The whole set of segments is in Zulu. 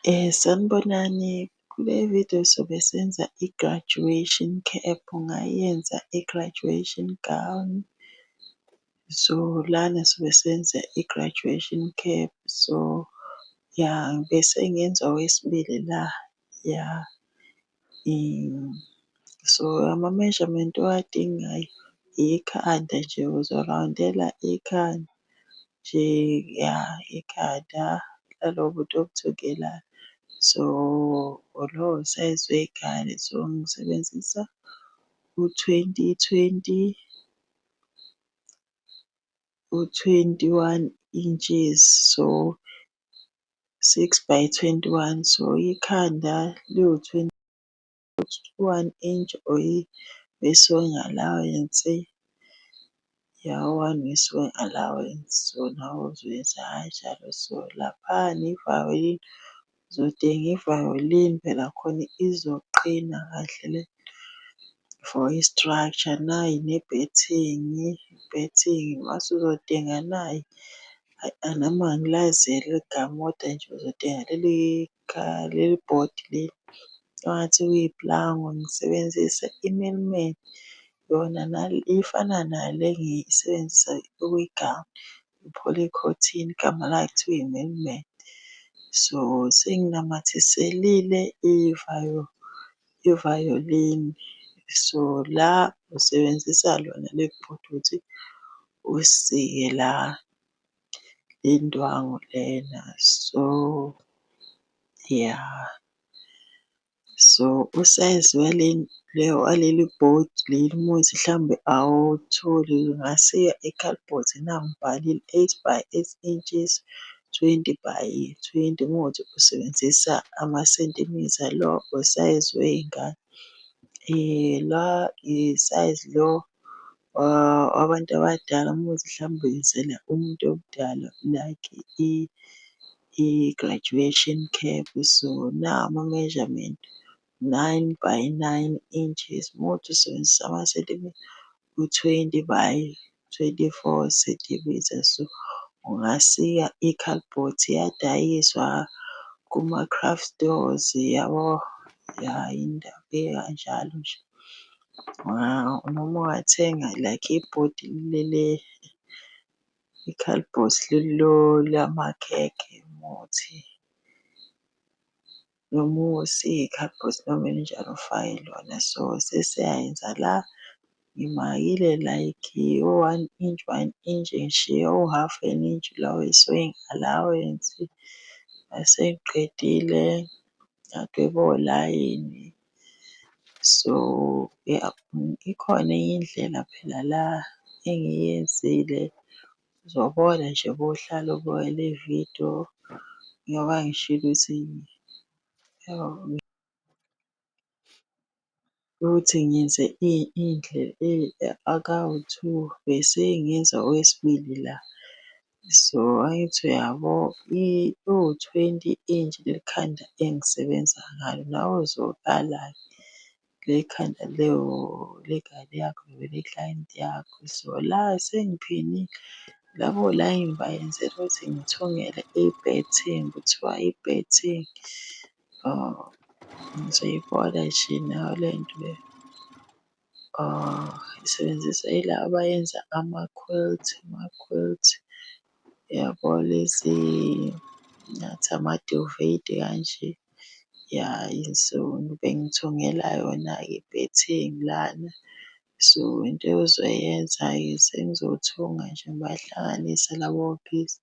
Sanibonani, kule video sobe senza i-graduation cap, ungayenza i-graduation gown. So lana sobe senza i-graduation cap, so ya bese ngenza owesibili la ya. So ama-measurement owadingayo ikhanda nje uzorawundela ikhanda nje ya ikhanda lalo muntu omthungelayo. So lowo sayizi wekhanda, so ngisebenzisa u-twenty twenty, u-21 inches, so six by 21. So ikhanda liwu-21 inch or i-sewing allowance. Ya, u-one we-sewing allowance. So, nawe uzoyenza kanjalo. So, laphayana ivawelini, uzodinga ivawelini phela khona izoqina kahle le for i-structure. Nayi nebhethingi, ibhethingi mase uzodinga nayi, hhayi nami angilazi leli gama koda nje uzodinga leli leli bhodi leli engathi kuyipulango. Ngisebenzise i-mini yona ifana nale engiyisebenzisa kwigawuni, i-polycotton igama layo kuthiwa i-mini. So, senginamathiselile ivayolini. So, la usebenzisa lona leli bhodi ukuthi usike la le ndwangu lena, so ya. So, usayizi waleli bhodi leli uma kuwukuthi hlambe awuwutholi ungasika ikhalibhothi naku ngibhalile eight by eight inches, 20 by 20 uma kuwukuthi usebenzisa amasentimitha. Lo usayizi wey'ngane, la isayizi lo wabantu abadala uma kuwukuthi hlambe uyenzela umuntu omdala like i-graduation cap. So, nawa ama-measurement, nine by nine inches, uma kuwukuthi usebenzisa amasentimitha u-20 by 24 centimetre. So, ungasika ikhalibhothi iyadayiswa kuma-craft stores yabo, ya indaba ikanjalo nje. Noma ungathenga like ibhodi leli ikhalibhothi leli lamakhekhe muthi noma usike ikhalibhothi noma elinjani ufake lona. So, sesiyayenza la, ngimakile like o-one inch, one inch, ngishiye o-half an inch la we-sewing allowance. Mase ngiqedile ngadweba olayini. So, ya ikhona enye indlela phela la engiyenzile, uzobona nje bohlala ubuka le vidiyo ngoba ngishilo ukuthi ukuthi ngiyenze akawu-two bese ngiyenza owesibili la. So, angithi uyabo iwu-20 inch leli khanda engisebenza ngalo, nawe uzokala-ke le khanda lengane yakho noma eleklayenti yakho. So, la sengiphinile labo layini bayenzela ukuthi ngithungele ibhethini, kuthiwa ibhethini. Uzoyibona nje nawe lento le. Isebenziswa yila abayenza ama-quilt, ama-quilt yabo lezi ngathi amaduveti kanje. Ya so, bengithungela yona-ke ibhethini lana. So, into ozoyenza-ke sengizothunga nje ngibahlanganise labo phisi.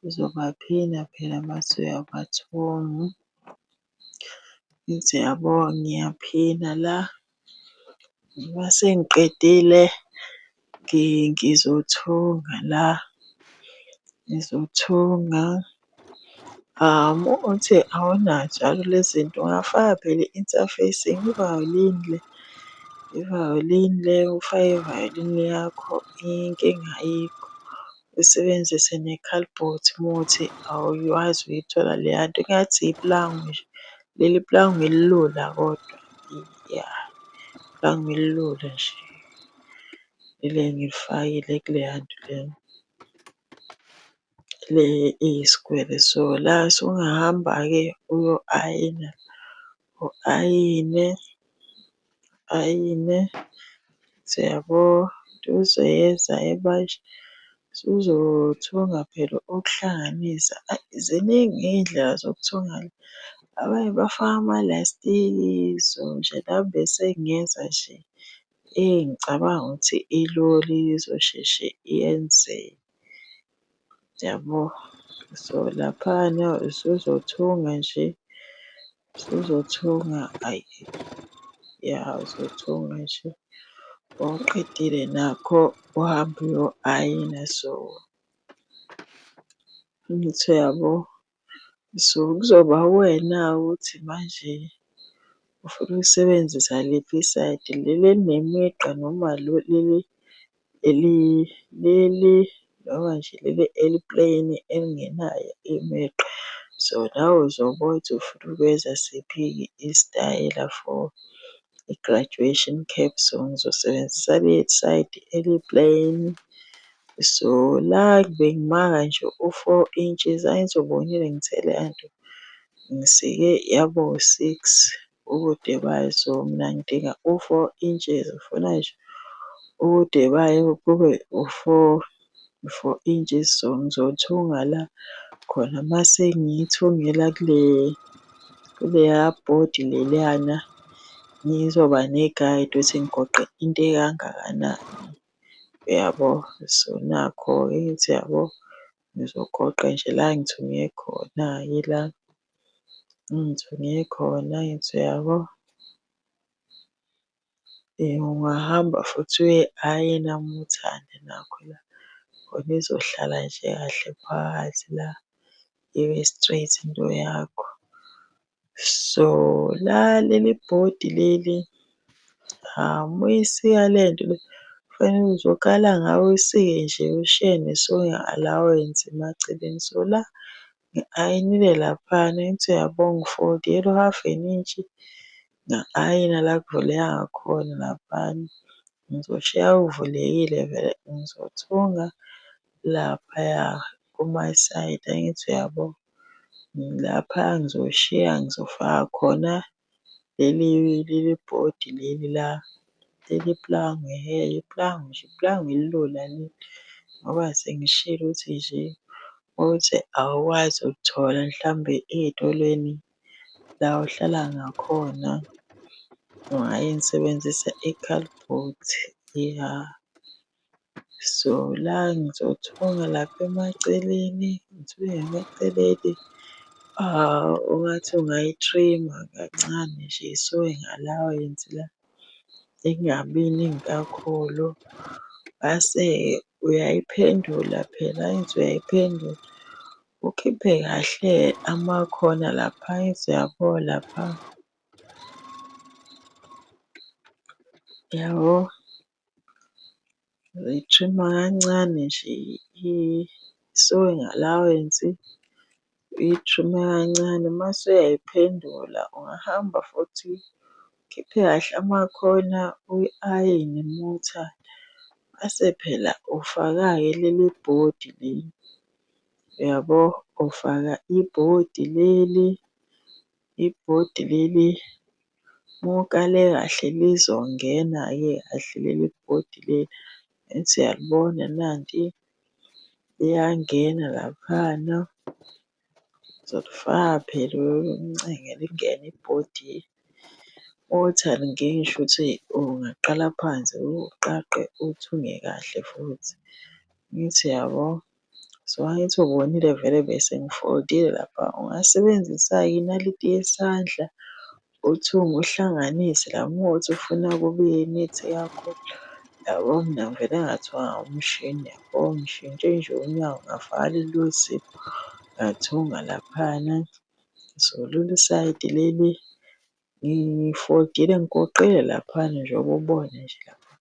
Uzobaphina phela mase uyabathunga. Ngithi uyabo ngiyaphina la, mase ngiqedile ngizothunga la, ngizothunga. Uma kuwukuthi awunazo le zinto ungafaka phela i-interfacing, ivayolini le, ivayolini le ufake ivayolini yakho inkinga ayikho. Usebenzise nekhalibhothi uma kuwukuthi awukwazi ukuyithola leya nto engathi ipulangwe nje. Leli pulangwe elilula kodwa ya, ipulangwe elilula nje leli engilifakile kuleya nto leyo. Le eyisikwele. So, la sowungahamba-ke uyo-ayina, u-ayine, u-ayine uthi uyabo, into uzoyenza-ke manje usuzothunga phela ukuhlanganisa. Ayi ziningi iy'ndlela zokuthunga la, abanye bafaka amalayistiki so nje nami bese ngiyenza nje engicabanga ukuthi ilula izosheshe iyenzeke, yabo. So, laphana usuzothunga nje, usuzothunga ayi ya uzothunga nje mawuqedile nakho uhambe uyo-ayina. So, angithi uyabo? So, kuzoba uwena-ke ukuthi manje ufuna ukusebenzisa liphi isayidi leli elinemigqa noma leli leli noma nje leli eli-plain elingenayo imigqa. So, nawe uzobona ukuthi ufuna ukwenza siphi-ke isitayela for i-graduation cap. So, ngizosebenzisa leli sayidi eli-plain. So, la bengimaka nje u-four inches, angithi ubonile ngithe leya nto ngisike yaba u-six ubude bayo. So, mina ngidinga u-four inches, ngifuna nje ubude bayo kube u-four, u-four inches. So, ngizothunga la khona mase ngiyithungela kule kuleya bhodi leliyana ngizoba negayidi ukuthi ngigoqe into ekangakanani, uyabo? So, nakho-ke angithi uyabo? Ngizogoqa nje la engithunge khona-ke la, engithunge khona angithi uyabo? Ungahamba futhi uyoyi-ayina uma uthanda nakho la khona izohlala nje kahle phakathi la, ibe straight into yakho. So, la leli bhodi leli uma uyisika lento le kufanele uzokala ngawe uyisike nje ushiye ne-sewing allowance emaceleni. So, la ngi-ayinile laphayana angithi uyabo ngifoldile u-half an inch, nga-ayina la ekuvuleka ngakhona laphayana. Ngizoshiya kuvulekile vele ngizothunga laphaya kumasayidi, angithi uyabo? Lapha ngizoshiya ngizofaka khona leli leli bhodi leli la, leli plangwe hhe iplangwe nje, iplangwe elilula leli ngoba sengishilo ukuthi nje ukuthi awukwazi ukuthola mhlawumbe ey'tolweni la ohlala ngakhona ungayisebenzisa ikhalibhothi ya. So, la ngizothunga lapha emaceleni, ngithunge emaceleni ungathi ungayi-trim-a kancane nje i-sewing allowance la, ingabi ningi kakhulu. Mase-ke uyayiphendula phela, angithi uyayiphendula? Ukhiphe kahle amakhona lapha, angithi uyabo lapha? Yabo? Uzoyi-trim-a kancane nje i-sewing allowance, uyi-trim-e kancane mase uyayiphendula. Ungahamba futhi ukhiphe kahle amakhona uyi-ayine mawuthanda. Mase phela ufaka-ke leli bhodi leli, uyabo? Ufaka ibhodi leli, ibhodi leli mawukale kahle lizongena-ke kahle leli bhodi leli. Angithi uyalibona nanti liyangena laphana. Uzolifaka phela ulincenge lingene ibhodi. Ukuthi alingeni shuthi ungaqala phansi uqaqe uthunge kahle futhi. Angithi uyabo? So, angithi ubonile vele bese ngifoldile lapha. Ungasebenzisa-ke inaliti yesandla uthunge uhlanganise la mawukuthi ufuna kube nethi kakhulu. Yabo, mina ngivele ngathunga ngomshini yabo, ngishintshe nje unyawo ngafaka lolu ziphu ngathunga laphayana. So, lolu sayidi leli ngifoldile ngigoqile laphayana njengoba ubona nje lapha.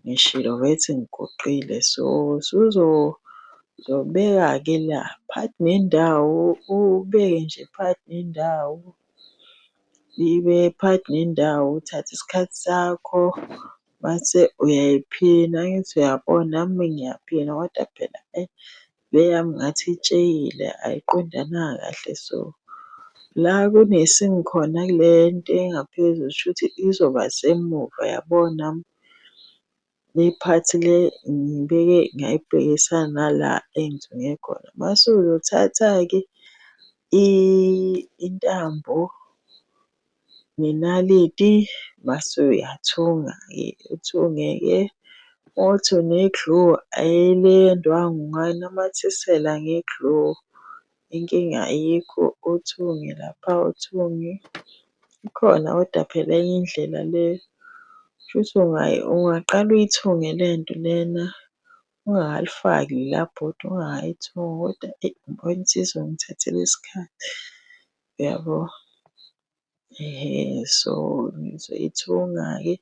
Ngishilo vele ngigoqile so, usuzobeka-ke la phakathi nendawo, ubeke nje phakathi nendawo. Uyibeke phakathi nendawo, uthathe isikhathi sakho mase uyayiphina. Angithi uyabona nami ngiyaphina koda phela eyi Le yami ngathi itshekile ayiqondananga kahle so, la kune-seam khona kule nto engaphezulu shuthi izoba semuva yabo nami. Le phathi le ngiyibeke ngayibhekisa ngala engithunge khona. Mase uzothatha-ke intambo nenaliti mase uyathunga-ke, uthunge-ke. Mawukuthi une-glue le yendwangu ungayinamathisela nge-glue, inkinga ayikho uthunge lapha uthunge. Ikhona koda phela enye indlela le, shuthi ungaqala uyithunge lento lena ungakalifaki lela bhodi ungakayithungi koda eyi ngibona ukuthi izongithathela isikhathi, uyabo? Ehhe, so ngizoyithunga-ke.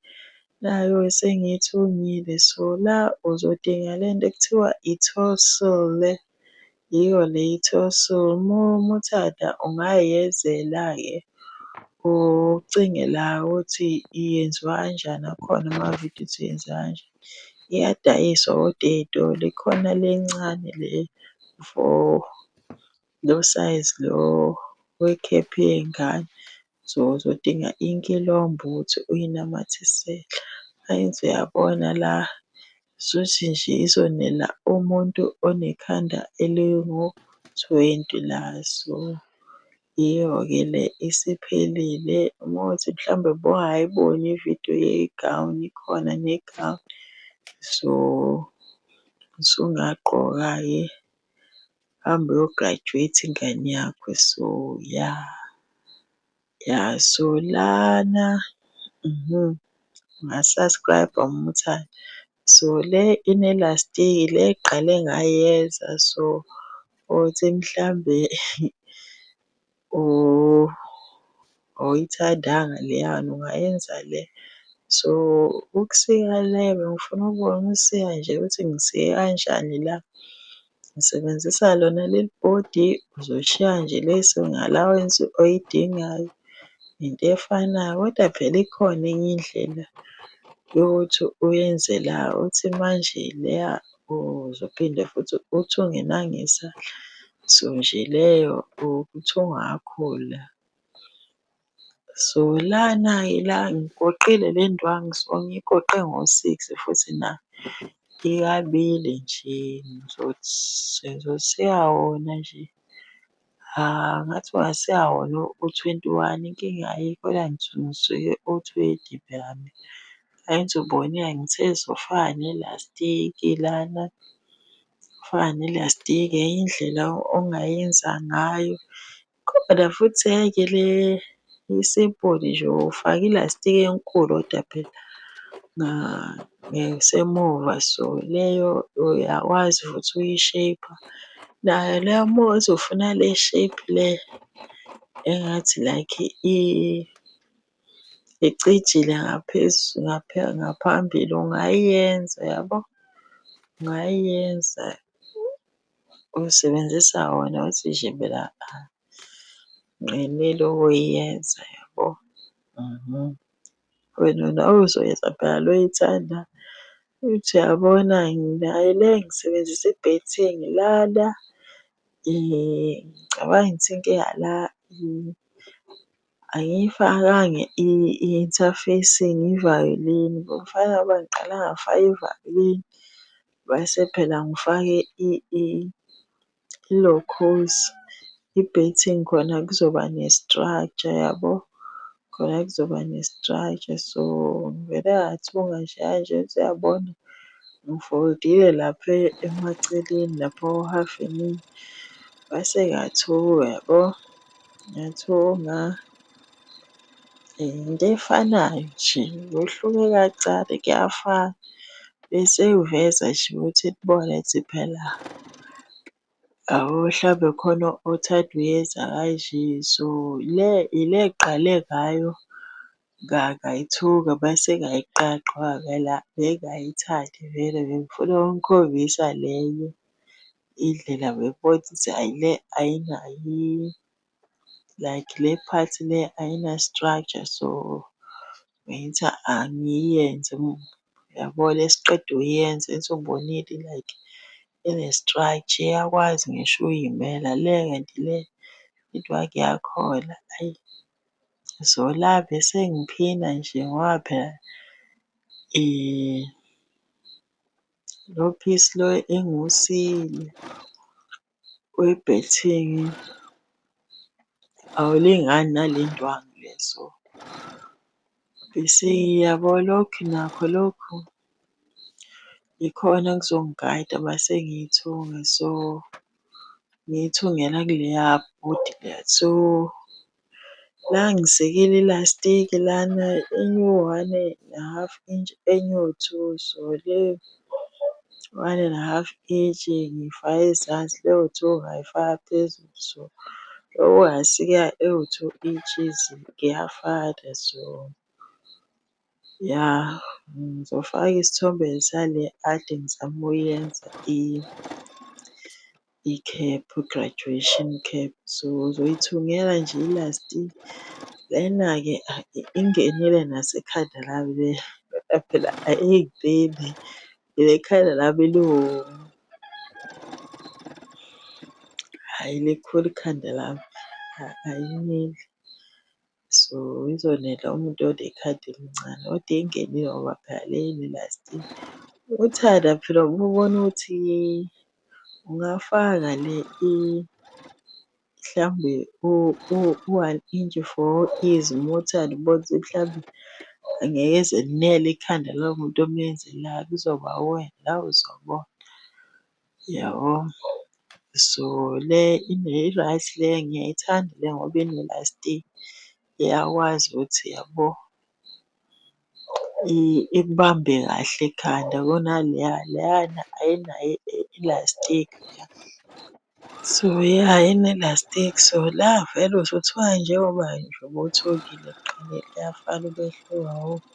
Nayo-ke sengiyithungile so la uzodinga lento ekuthiwa le, yiyo le uma uthanda ungayiyenzela-ke ucinge la ukuthi yenziwa kanjani akhona amavidiyo ukuthi yenziwa kanjani. Iyadayiswa kodwa ey'tolo ikhona le encane le for lo sayizi lo wekhephu yey'ngane. So, uzodinga inkilombho ukuthi uyinamathisele. Angithi uyabona la shuthi nje izonela umuntu onekhanda elingu-20 la so, iyo-ke le isiphelile. Uma kuwukuthi mhlawumbe bowungakayiboni ividiyo yegawuni ikhona negawuni. So, usungagqoka-ke uhambe uyo-graduate-a ingane yakho. So, ya, ya so lana unga-subscribe-a uma uthanda. So, le inelastiki le ngiqale ngayenza so, othi mhlambe awuyithandanga leyana ungayenza le. So, ukusika le bengifuna ukubona ukusika nje ukuthi ngisike kanjani la. Ngisebenzisa lona leli bhodi, uzoshiya nje le sewing allowance oyidingayo into efanayo. Koda phela ikhona enye indlela yokuthi uyenze la uthi manje leya uzophinde futhi uthunge nangesandla. So, nje leyo ukuthunga kakhulu la. So, lana-ke la ngigoqile le ndwangu so, ngiyigoqe ngo-six futhi nayo ikabili nje ngizosika wona nje. Ngathi ungasika wona u-21 inkinga ayikho koda ngisike u-20 phela mina. Angithi ubonile ngithe sofaka nelastiki lana, faka nelastiki enye indlela ongayenza ngayo. Kodwa futhi enye le isimple nje ufaka ilastiki enkulu koda phela ngasemuva so, leyo uyakwazi futhi ukuyisheyipha. Nayo leyo uma kuwukuthi ufuna le shape le engathi like icijile ngaphambili ungayenza yabo, ungayenza usebenzisa wona uthi nje mina nginqenela ukuyenza yabo . Wena nawe uzoyenza phela le oyithandayo. Uthi uyabona nayo le ngisebenzise ibhethingi lana ngicabanga ukuthi inkinga la angiyifakanga i-interfacing, ivayolini. Bekufanele ngabe ngiqale ngafaka ivayolini mase phela ngifake ilokhozi, ibhethingi khona kuzoba ne-structure yabo, khona kuzoba ne-structure. So, ngivele ngathunga nje kanje angithi uyabona ngifoldile lapha emaceleni lapha ohhavini ngase ngiyathunga uyabo, ngiyathunga. Into efanayo nje, kuhluke kancane kuyafana. Bese ngiveza nje ukuthi nibone ukuthi phela yabo hlambe khona othanda ukuyenza kanje. So, le ile engiqale ngayo ngayithuka mase ngayiqaqa ngoba phela bengingayithandi vele bengifuna ukunikhombisa lenye indlela bengibona ukuthi ayi le ayinayo like le phathi le ayina-structure so, bengithi angiyenze yabo le esiqeda ukuyenza angithi ubonile like ine-structure, iyakwazi ngisho ukuy'mela le kanti le indwangu yakhona ayi. So, la bese ngiphina nje ngoba phela lo phisi lo engiwusikile webhethingi awulingani nale ndwangu le. So, bese yabo lokhu nakho lokhu ikhona okuzongigayida mase ngiyithunga. So, ngiyithungela kuleya bhodi leya. So, la ngisikile ilastiki lana enye iwu-one ne-half inch, enye iwu-two. So, le one and half inch ngiyifake ezansi, le ewu-two ngayifaka phezulu. So, lokhu ngasika ewu-two inches kuyafana so, ya ngizofaka isithombe sale ekade ngizama ukuyenza ikhephu, i-graduation cap. So, uzoyithungela nje ilastiki. Lena-ke ingenile nasekhanda lami le koda phela ayingenile ikhanda lami liwu, hhayi likhulu ikhanda lami ayineli. So, izonela umuntu onekhanda elincane koda ingenile ngoba phela le inelastiki. Uthanda phela uma ubona ukuthi ungafaka le mhlawumbe u-one inch for mawuthanda ubone ukuthi mhlawumbe angeke ize linele ikhanda lalowo muntu omyenzelayo kuzoba uwena, nawe uzobona, yabo. So, le i-right le ngiyayithanda le ngoba inelastiki iyakwazi ukuthi yabo, ikubambe kahle ekhanda kunaleya, leyana ayinayo ilastiki leya. So, ya ayinelastiki so, la vele uzothunga njengoba nje ubuthungile ekuqaleni kuyafana umehluko awukho.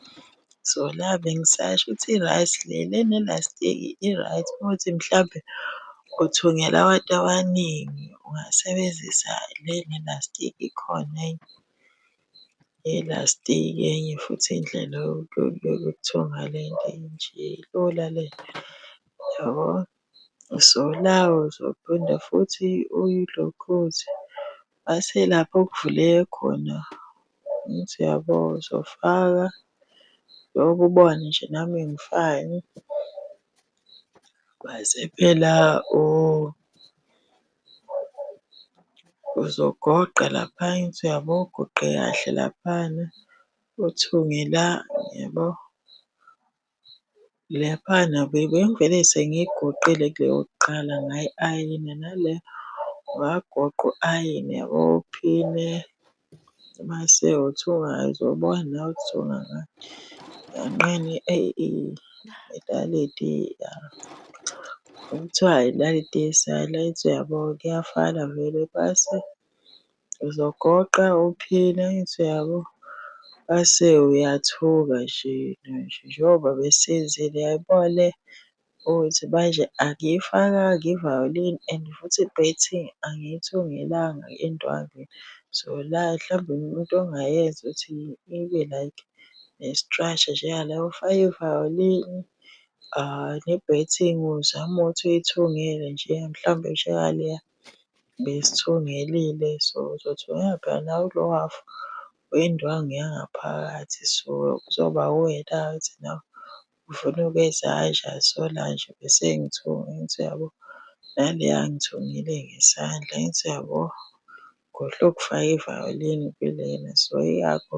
So, la bengisasho ukuthi i-right le, le enelastiki i-right ukuthi mhlampe uthungela abantu abaningi ungasebenzisa le enelastiki ikhona enye yelastiki enye futhi indlela yokuthunga lento enje ilula le yabo. So, la uzophinda futhi uyilokhuze mase lapho okuvuleke khona, angithi uyabo uzofaka njengoba ubona nje nami ngifake. Mase phela uzogoqa laphaya angithi uyabo, ugoqe kahle laphayana uthunge la yabo. Laphana bengivele sengiyigoqile kule yokuqala ngayi-ayina nale ungagoqa u-ayine yabo, uphine mase uthunga-ke uzobona nawe ukuthi uthunga ngani. Eyi inaliti ya, kuthiwa inaliti yesandla angithi uyabo kuyafana vele base uzogoqa uphine angithi uyabo. Base uyathunga nje njengoba besenzile uyayibona le ukuthi manje angiyifakanga ivawolini and futhi ibhethingi angiyithungelanga endwangini. So, la hlambe into ongayenza ukuthi ibe like ne-structure njengala ufake ivawolini nebhethingi uzame ukuthi uyithungele nje mhlawumbe njengaleya besithungelile. So, uzothungela phela nawe kulo hhafu wendwangu yangaphakathi. So, kuzoba uwena-ke ukuthi nawe ufuna ukwenza kanjani. So, la nje bese ngithunga angithi uyabo, naleya ngithungile ngesandla, angithi uyabo? Ngikhohlwe ukufaka ivawolini kulena so, yingakho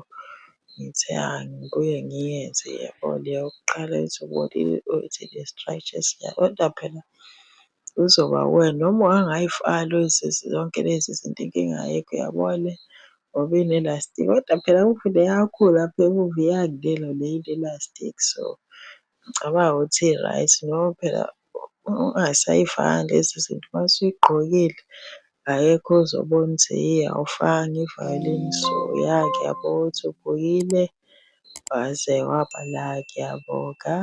ngithe angibuye ngiyenze yabo le yokuqala angithi ubonile ukuthi ine-structure esinjani. Kodwa phela kuzoba uwena noma ungangayifaki lezi zonke lezi zinto inkinga ayikho uyabo le ngoba inelastiki. Kodwa phela ngivule kakhulu lapha emuva iyanginela le enelastiki. So, ngicabanga ukuthi i-right ngoba phela ungasayifakanga lezi zinto masuyigqokile akekho ozobona ukuthi hhe awufakanga ivawolini. So, ya ngiyabonga ukuthi ubukile waze waba la, ngiyabonga.